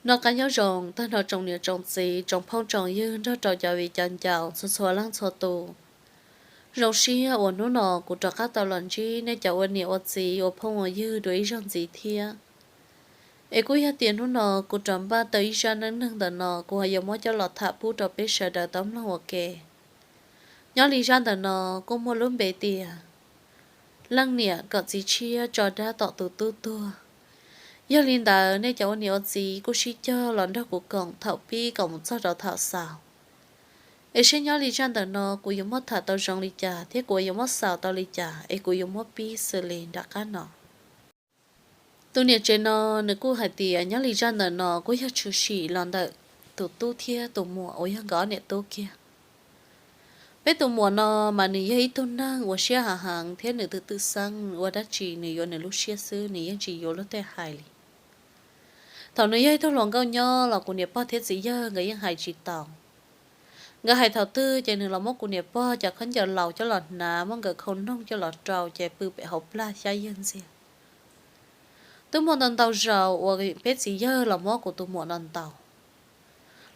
Noj qab nyob zoo tag nrho tsoom niam tsoom txiv, tsoom phooj tsoom ywg nrog rau cov viv cov ncaus txhua txhua leej txhua tus. Zoo siab uas hnub no kuv rov qab tau los ntsib nej cov ua niam ua txiv ua phooj ua ywg dua ib zaug ntxiv thiab. Es kuj yog tias hnub no kuv rov npaj tau ib zaj neej neeg ntawm no kuv ho yuav muab coj los tham pub rau peb sawv daws tau mloog ua ke. Nyob li zaj ntawm no kuj muaj lub npe tias leej niam kom txiv tshiab tso dab tom tus tub tuag. Yog li ntawd nej cov ua niam ua txiv kuj sib cog los nrog kuv koom thaum pib kom mus txog rau thaum xaus, es seb nyob li zaj ntawm no kuv yuav muab tham tau zoo li cas thiab kuv yuav muab xaus tau li cas es kuv yuav muab pib xws li nram qab no. Tus niam tsev no nws kuj hais tias nyob li zaj ntawm no kuj yog tshwm sim los ntawm tus tub thiab tus muam uas yog nkawd ob niam tub kiag. Peb tus muam no mas nws yog ib tug neeg ua siab hav heev thiab nws twm twm xeeb, ua dab tsi nws yuav nws lub siab xwb, nws yeej tsis yuav luag tej hais li. Thaum nws yog ib tug hluas nkauj nyob los kuv niam pog thiab txiv yawg nkawd yeej hais tsis tau. Nkawd hais thaum twg ces nws los muab kuv niam pog cov khaub ncaws laus coj los hnav, muab nkawd khau noog coj los rau ces pw pem hauv plag xyab yawg ntxiag. Twb muaj ntau ntau zaus uas peb txiv yawg los muab kuv tus muam no ntaus,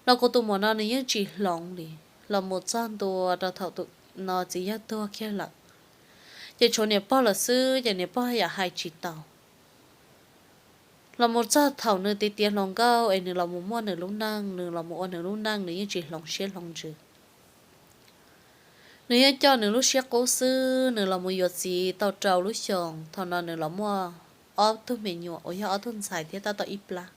los kuv tus muam no nws yeej tsis hloov li. Los mus txog ntua rau thaum no txiv yawg tuag kiag lawm, ces tshuav niam pog lawm xwb ces niam pog yam hais tsis tau. Los mus txog thaum nws tiav tiav hluas nkauj es nws los mus muaj nws lub neej, nws los mus ua nws lub neej, nws yeej tsis hloov siab hloov ntsws. Nws yeej coj nws lub siab qub xwb, nws los mus yuav txiv tau rau lub xyoos, thaum no nws los muaj ob tug me nyuam uas yog ob tug ntxhais thiab tab tom ib plab.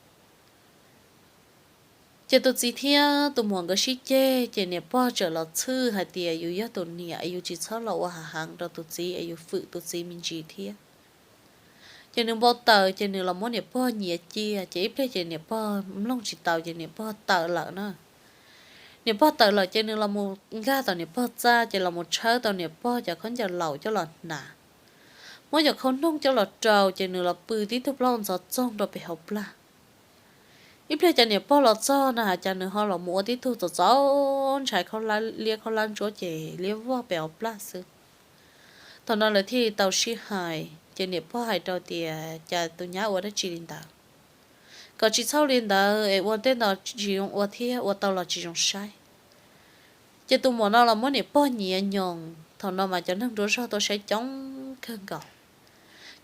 Ces tus txiv thiab tus muam nkawd sib ceg ces niam pog txawm los txhwj hais tias yus yog tus niam es yus tsis txhob los ua hav heev rau tus txiv es yus fwm tus txiv me ntsis thiab. Ces nws npau taws ces nws los muab niam pog nyiav ciaj, ces ib pliag ces niam pog mloog tsis tau ces niam pog tawm lawm na. Niam pog tawm lawm ces nws los mus nkag tom niam pog txaj ces los mus tshawb tau niam pog cov khaub ncaws laus coj los hnav, muab cov khau noog coj los rau ces nws los pw tib tug plaub ntxhov txoog rau pem hauv plag. Ib pliag cov niam pog los txog na has cas nws ho los mus ua tib tug txom txom ntshai, khaub hlab liab khaub hlab ntsuab ces liab vog pem hauv plag xwb. Thaum no lawv thiaj li tau sib hais ces niam pog hais rau tias cas tus nyab ua dab tsi li ntawd, kom tsis txhob li ntawd es ua tej ntawd tsis zoo ua thiab ua tau los tsis zoo saib. Ces tus muam no los muab niam pog nyiav nyoos, thaum no mas cov neeg nruab zog tuaj saib coob kawg nkaus.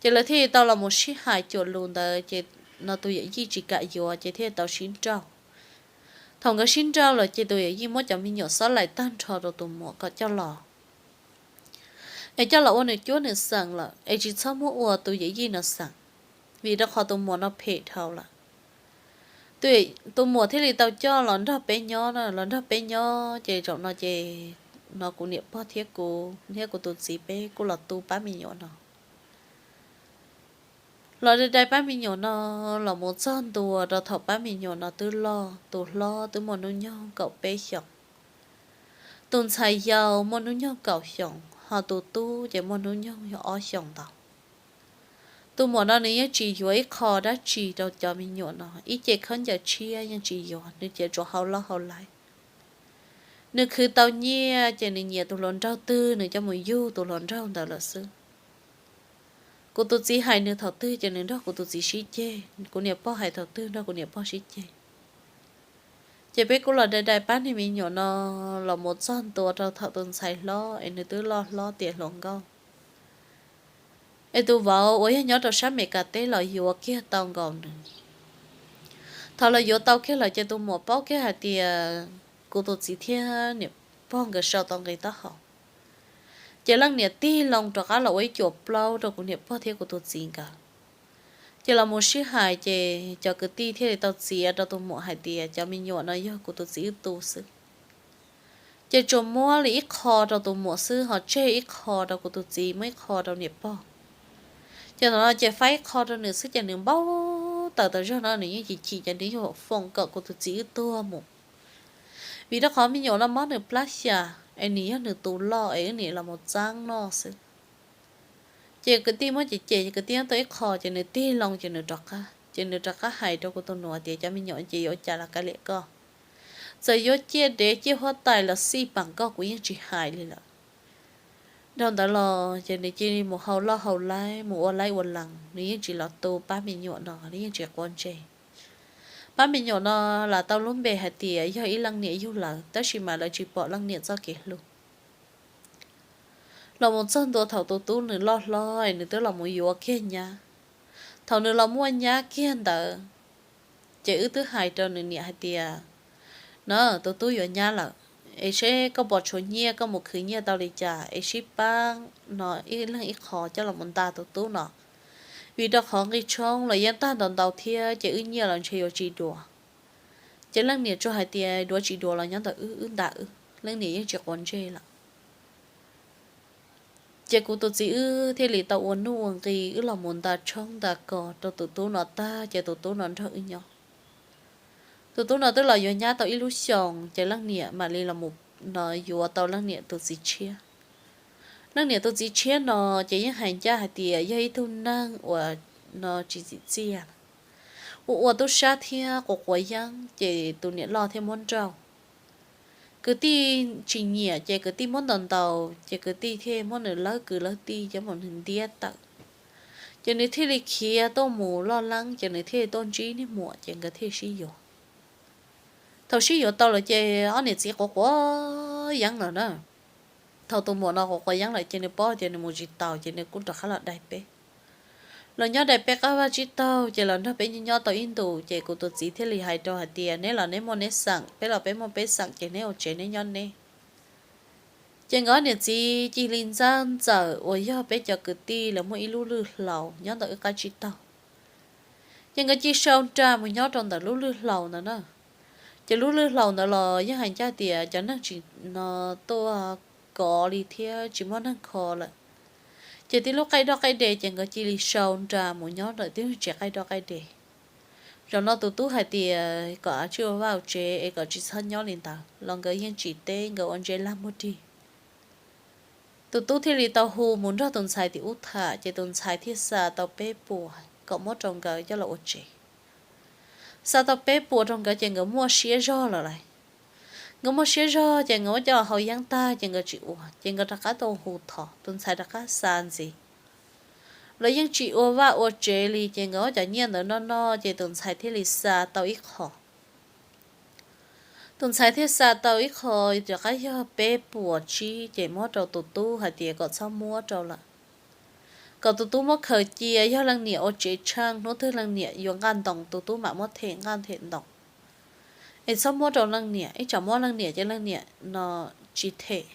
Ces lawv thiaj li tau los mus sib hais cuam lus ntawd ces no tus yawm yij tsis kam yuav ces thiaj tau sib nrauj. Thaum nkawd sib nrauj lawm ces tus yawm yij muab cov me nyuam xob laim tag nrho rau tus muam kom coj los, es coj los ua nws cuab nws xeem lawm es tsis txhob muab ua tus yawm yij no xeem, vim rau qhov tus muam no phem dhau lawm. Tus muam thiaj li tau coj los nrog peb nyob na, los nrog peb nyob ces zaum no ces no kuv niam pog thiab kuv thiab kuv tus txiv peb kuj los tu pab me nyuam no. Los dai dai pab me nyuam no los mus txog ntua rau thaum pab me nyuam no twb loj, tus hlob twb muaj hnub nyoog kaum peb xyoos, tus ntxhais yau muaj hnub nyoog kaum xyoos, ho tus tub ces muaj hnub nyoog yog ob xyoos ntau. Tus muam no nws yeej tsis yuav ib qho dab tsi rau cov me nyuam no, ib ce khaub ncaws tshiab yeej tsis yuav, nws cia tsuas hau loj hau laib. Nws khwv tau nyiaj ces nws nyiam tus hluas nraug twg nws coj mus yug tus hluas nraug ntawd lawm xwb. Kuv tus txiv hais nws thaum twg ces nws nrog kuv tus txiv sib ceg, kuv niam pog hais thaum twg nrog kuv niam pog sib ceg. Ces peb kuj los dai dai pab niag me nyuam no los mus txog ntua rau thaum tus ntxhais hlob es nws twb loj hlob tiav hluas nkauj, es tus vauv uas yog nyob rau sab Meskas teb los yuav kiag tau nkaus nws. Thaum los yuav tau kiag lawm ces tus muam paub kiag hais tias kuv tus txiv thiab niam pog nkawd sau tau nqi taub hau, ces leej niam tig loo rov qab los ua ib cuam plaub rau kuv niam pog thiab kuv tus txiv nkawd. Ces los mus sib hais ces cov kwv tij thiaj li tau txiav rau tus muam hais tias cov me nyuam no yog kuv tus txiv wb tu xwb. Ces tsuas muab li ib qho rau tus muam xwb, ho tseg ib qho rau kuv tus txiv, muab ib qho rau niam pog. Ces thaum no ces faib ib qho rau nws xwb ces nws npau taws tas zog no nws yeej chim chim ces nws yeej foom kom kuv tus txiv wb tuag mus, vim rau qhov me nyuam no mob nws plab xya, es nws yog nws tus loj es wb niam los mus txeeb noj xwb. Ces kwv tij muab cem cem ces kwv tij muab tau ib qho ces nws tig loo ces nws rov qab, ces nws rov qab hais rau kuv tus nus tias cov me nyuam ces yuav ua cas los kav liam koj, txawm yuav ciaj dev ciaj huab tais los xij pam koj kuv yeej tsis hais li lawm. Dhau ntawd los ces nws cia li mus hau loj hau laib, mus ua laib ua lees, nws yeej tsis los tu pab me nyuam no, nws yeej tsis quav ntsej. Pab me nyuam no lam tau lub npe hais tias yog ib leej niam yug lawm, tab sis mas lawv tsis pom leej niam txoj kev hlub. Los mus txog ntua thaum tus tub nws loj hlob es nws twb los mus yuav kiag nyab. Thaum nws los muaj nyab kiag ntawd, ces wb twb hais rau nws niam hais tias, no, tus tub yuav nyab lawm, es seb koj puas tshuav nyiaj, koj mus khwv nyiaj tau li cas es sib pab no ib leeg ib qho coj los mus nta tus tub no. Vim rau qhov nqi tshoob los yeej tag ntau ntau thiab, ces wb nyiaj los ntshe yuav tsis duav. Ces leej niam tsuas hais tias duav tsis duav los nyob ntawm wb, wb nta wb, leej niam yeej tsis quav ntsej lawm. Ces kuv tus txiv wb thiaj li tau ua nuj ua nqi wb los mus nta tshoob nta kos rau tus tub no tag, ces tus tub no nrog wb nyob. Tus tub no twb los yuav nyab tau ib lub xyoos, ces leej niam mam li los mus no yuav tau leej niam tus txiv tshiab. Leej niam tus txiv tshiab no ces yeej hais ncaj hais tias yog ib tug neeg uas no tsis txim txiaj, ua ua tub sab thiab quav quav yeeb, ces tus niam loj thiaj muab nrauj. Kwv tij tsis nyiam, ces kwv tij muab ntaus ntaus, ces kwv tij thiaj muab nws lawb kwv lawb tij coj mus nws ntiab tawm. Ces nws thiaj li khiav tuaj mus loj leeb, ces nws thiaj li tuaj ntsib niag muam, ces nkawd thiaj sib yuav. Thaum sib yuav tau lawm ces ob niam txiv quav quav yeeb lawm na. Thaum tus muam no quav quav yeeb lawm ces nws paub tias nws mus tsis taus, ces nws kuj rov qab los dai peb. Los nyob dai peb qab vaj tsib taug, ces los nrog peb nyob tau ib ntus, ces kuv tus txiv thiaj li hais rau hais tias neb los neb muaj neb xeem, peb los peb muaj peb xeem, ces neb ua tsev neb nyob neb. Ces nkawd ob niam txiv cia li ntxab ntxawm uas yog peb cov kwv tij lawv muaj ib lub lwj hlau nyob ntawm wb qab tsib taug. Ces nkawd cia li sau nra mus nyob rau ntawm lub lwj hlau ntawd na. Ces lub lwj hlau ntawd los yeej hais ncaj tias cov neeg tsis no tuaj kov li thiab tsis muaj neeg kho lawm. Ces tib lub qaij doj qaij de ces nkawd cia li sau nra mus nyob ntawm tib lub tsev qaij doj qaij de. Zaum no tus tub hais tias kom tsij ua vaj ua tsev es kom tsis txhob nyob li ntawd los nkawd yeej tsis teb, nkawd ua ntsej lag muag dig. Tus tub thiaj li tau hu mus nrog tus ntxhais tim ub tham, ces tus ntxhais thiaj xa tau peb puas kom muab rau nkawd coj los ua tsev. Xa tau peb puas rau nkawd ces nkawd muaj siab zog lawm lauj. Nkawd muaj siab zog ces nkawd muab coj los hau yeeb tag ces nkawd tsis ua, ces nkawd rov qab tau hu thov tus ntxhais rov qab xa ntxiv. Lawv yeej tsis ua vaj ua tsev li, ces nkawd muab cov nyiaj ntawd noj noj, ces tus ntxhais thiaj li xa tau ib qho. Tus ntxhais thiaj xa tau ib qho rov qab yog peb puas tsib, ces muab rau tus tub hais tias kom txhob muab rau lawm, kom tus tub muab khaws cia, yog leej niam ua tsev tsheej, hnub twg leej niam yuav nqaj ntoo tus tub mam muab them nqaj them ntoo. Es txhob muab rau leej niam, ib tsam muab leej niam ces leej niam no tsis them,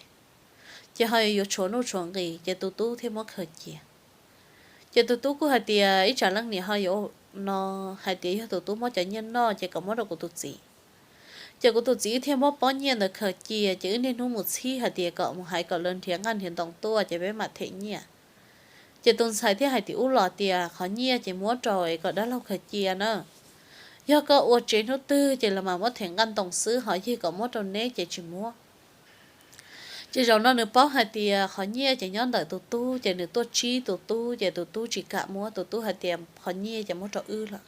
ces ho yuav tshuav nuj tshuav nqis, ces tus tub thiaj muab khaws cia. Ces tus tub kuj hais tias ib tsam leej niam ho yuav no hais tias yog tus tub muab cov nyiaj noj ces kom muab rau kuv tus txiv. Ces kuv tus txiv thiaj muab pob nyiaj ntawd khaws cia, ces wb niaj hnub mus txhib hais tias kom mus hais kom lawv nrhiav nqaj nrhiav ntoo tuaj ces peb mam them nyiaj. Ces tus ntxhais thiaj hais tim ub los tias qhov nyiaj ces muab rau es kom dab laug khaws cia na. Yog koj ua tsev hnub twg ces los mam muab them nqaj ntoo xwb, ho yog kom muab rau neb ces tsis muab. Ces zaum no nws paub hais tias qhov nyiaj ces nyob ntawm tus tub, ces nws tuaj tsib tus tub, ces tus tub tsis kam muab, tus tub hais tias qhov nyiaj ces muab rau wb lawm.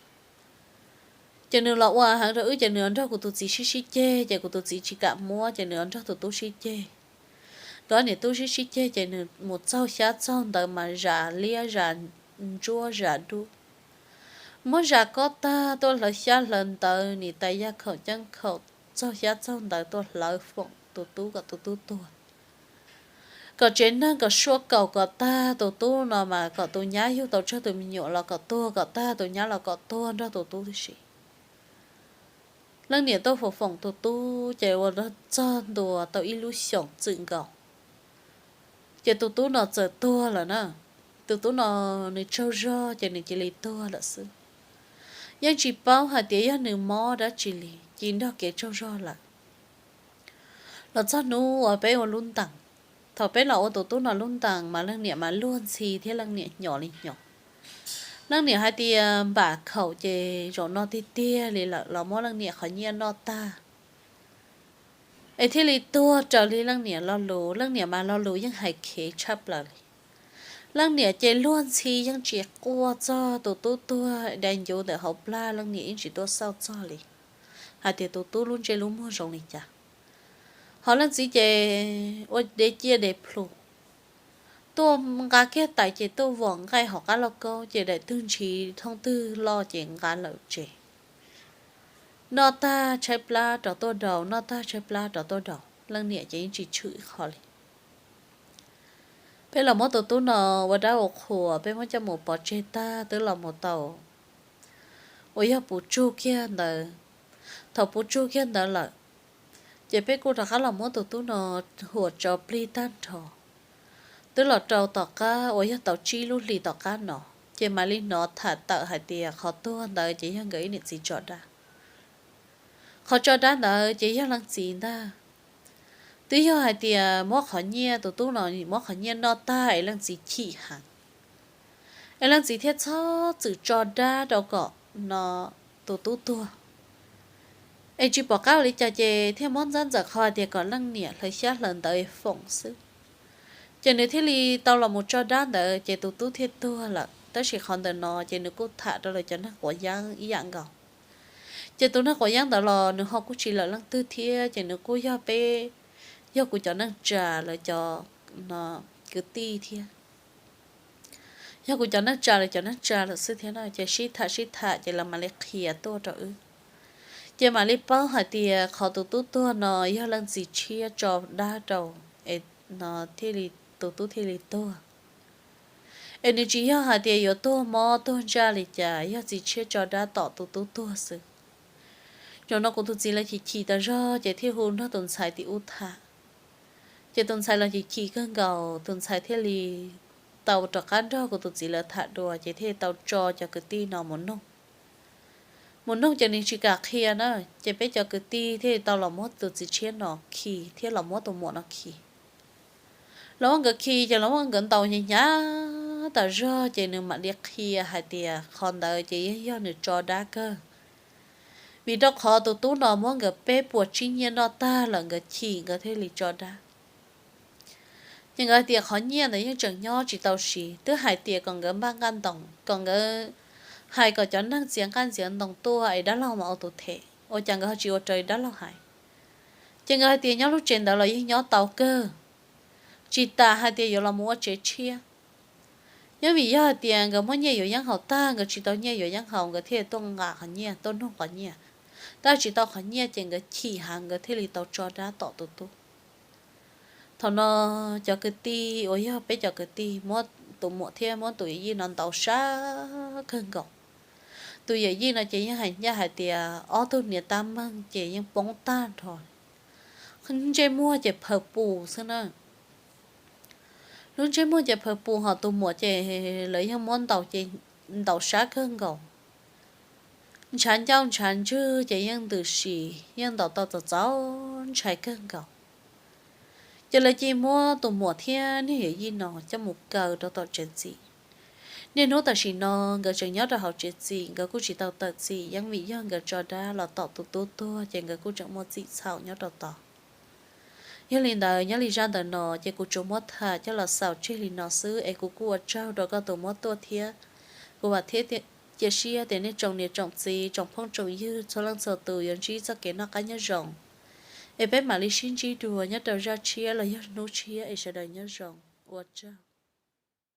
Ces nws los ua heev rau wb, ces nws nrog kuv tus txiv sib sib ceg, ces kuv tus txiv tsis kam muab, ces nws nrog tus tub sib ceg. Nkawd niam tub sib sib ceg, ces nws mus txaug xyab txaug ntawv mas zas liab zas ntsuab zas dub. Muab zas kob tag tuaj hlawv xyab hlawv ntawv, nim tais yaj khaum ceeb khaum, txaug xyab txaug ntawv tuaj hlawv foom tus tub kom tus tub tuag. Kom tsev neeg kom suaj kaum kom tag tus tub no mas kom tus nyab yug tau tsawg tus me nyuam los kom tuag, kom tag tus nyab los kom tuag nrog tus tub tib si. Leej niam tuaj foom foom tus tub ces ua txog ntua tau ib lub xyoos txwm nkaus, ces tus tub no txawm tuag lawm na. Tus tub no nws tsaug zog ces nws cia li tuag lawm xwb. Yeej tsis paub hais tias yog nws mob dab tsi li, cia li nrog kev tsaug zog lawm. Los txog hnub uas peb ua lub ntees, thaum peb los ua tus tub no lub ntees mas leej niam mas luag ntxhi thiab leej niam hnyos li hnyos. Leej niam hais tias npam khaum ces zaum no tiag tiag li lawm los muab leej niam qhov nyiaj noj tag, es thiaj li tuag raws li leej niam lo lus. Leej niam mas lo lus yeej hais khev tshaj plaws li. Leej niam ces luag ntxhi yeej tsis quaj txog tus tub tuag dai ncuv ntawm hauv plag, leej niam yeej tsis tuaj xauj txog li hais tias tus tub lub ntsej lub muag zoo li cas. Ho leej txiv ces ua dev ciaj dev plhu, tuaj nqa kiag tais ces tuaj vom nqaij hauv qab lauj kaub, ces daim twg ntshis thooj twg loj ces nqa lawm tsev. Noj tag tshaib plab rov tuaj daus, noj tag tshaib plab rov tuaj daus, leej niam ces yeej tsis tshwm ib qho li. Peb los muab tus tub no ua dab ua qhuas, peb muab coj mus pov tseg tag twb los mus tau uas yog puv tsug kiag ntawd. Thaum puv tsug kiag ntawd lawm, ces peb kuj rov qab los muab tus tub no huam tso plig tag nrho. Twb los rau tom qab uas yog tau tsib lub hlis tom qab no, ces mam li hnov tham tawm hais tias qhov tuag ntawd ces yog nkawd ib niam txiv tso dab. Qhov tso dab ntawd ces yog leej txiv ntag. Twb yog hais tias muab qhov nyiaj, tus tub no muab qhov nyiaj noj tag es leej txiv chim heev, es leej txiv thiaj txhob txwm tso dab rau kom no tus tub tuag. Es tsis pom qab ua li cas ces thiaj muab ntxab ntxawm qhov hais tias kom leej niam hlawv xyab hlawv ntawv foom xwb. Ces nws thiaj li tau los mus tso dab ntawd ces tus tub thiaj tuag lawm. Tab sis qhov ntawm no ces nws kuj tham rau lawv cov neeg quav yeeb ib yam nkaus. Ces tus neeg quav yeeb ntawd los nws ho kuj tsis lawm leej twg thiab, ces nws kuj yog peb, yog kuv cov neej tsa lawv cov kwv tij thiab. Yog kuv cov neej tsa lawv cov neej tsa lawm xwb thiab na, ces sib tham sib tham ces lawv mam li qhia tuaj rau wb. Ces mam li paub hais tias qhov tus tub tuag no yog leej txiv tshiab tso dab rau, es no thiaj li, tus tub thiaj li tuag. Es nws tsis yog hais tias yuav tuag mob tuag ntsaj li cas, yog txiv tshiab tso dab tom tus tub tuag xwb. Zaum no kuv tus txiv lawv chim chim tas zog ces thiaj hu nrog tus ntxhais tim ub tham. Ces tus ntxhais los chim chim kawg nkaus, tus ntxhais thiaj li tau rov qab nrog kuv tus txiv lawv tham dua, ces thiaj li tau tso cov kwv tij no mus noog. Mus noog ces nws tsis kam qhia na, ces peb cov kwv tij thiaj li tau los muab tus txiv tshiab no khi thiab los muab tus muam no khi. Los muab nkawd khi ces los muab nkawd ntaus hnyav hnyav tas zog ces nws mam li qhia hais tias qhov ntawd ces yeej yog nws tso dab kawg. Vim rau qhov tus tub no muab nkawd peb puas tsib nyiaj noj tag lawm nkawd chim nkawd thiaj li tso dab. Ces nkawd hais tias qhov nyiaj ntawd yeej tseem nyob tsis tau siv, twb hais tias kom nkawd npaj nqaj ntoo, kom nkawd hais kom cov neeg txiav nqaj txiav ntoo tuaj es dab laug mas ua tus them, ua cas nkawd ho tsis ua raws li dab laug hais. Ces nkawd hais tias nyob lub tsev ntawd los yeej nyob tau kawg, tsis tas hais tias yuav los mus ua tsev tshiab. Nyob vim yog hais tias nkawd muab nyiaj yuav yeeb haus tag, nkawd tsis tau nyiaj yuav yeeb haus nkawd thiaj tuaj nqa qhov nyiaj, tuaj nug qhov nyiaj. Tab sis tsis tau qhov nyiaj ces nkawd chim heev nkawd thiaj li tau tso dab tom tus tub. Thaum no cov kwv tij uas yog peb cov kwv tij muab tus muam thiab muab tus yawm yij no ntaus sab kawg nkaus. Tus yawm yij no ces yeej hais ncaj hais tias ob tug niam tab meeg ces yeej poob tag nrho, ntsej muag ces phaws pus xwb na. Lub ntsej muag ces phaws pus, ho tus muam ces lawv yeej muab ntaus ces ntaus sab kawg nkaus. Ntshav ncauj ntshav ntswg ces yeej ntws si, yeej ntaus tau txaus txaus ntshai kawg nkaus. Ces lawv cia li muab tus muam thiab niag yawm yij no coj mus kaw rau tom tsev txim. Niaj hnub tam sim no nkawd tseem nyob rau hauv tsev txim, nkawd kuj tsis tau tawm txim, yeej vim yog nkawd tso dab los tom tus tub tuag ces nkawd kuj tseem muaj txim txhaum nyob rau tod. Yog li ntawd nyob li zaj ntawm no ces kuv tsuas muab tham coj los xaus tseg li no xwb es kuv kuj ua tsaug rau koj tus muab tuaj thiab. Kuv vam thiab cia siab tias nej tsoom niam tsoom txiv tsoom phooj tsoom ywg txhua leej txhua tus yuav ntsib txoj kev noj qab nyob zoo, es peb mam li sib ntsib dua nyob rau zaj tshiab los yog hnub tshiab es sawv daws nyob zoo. Ua tsaug.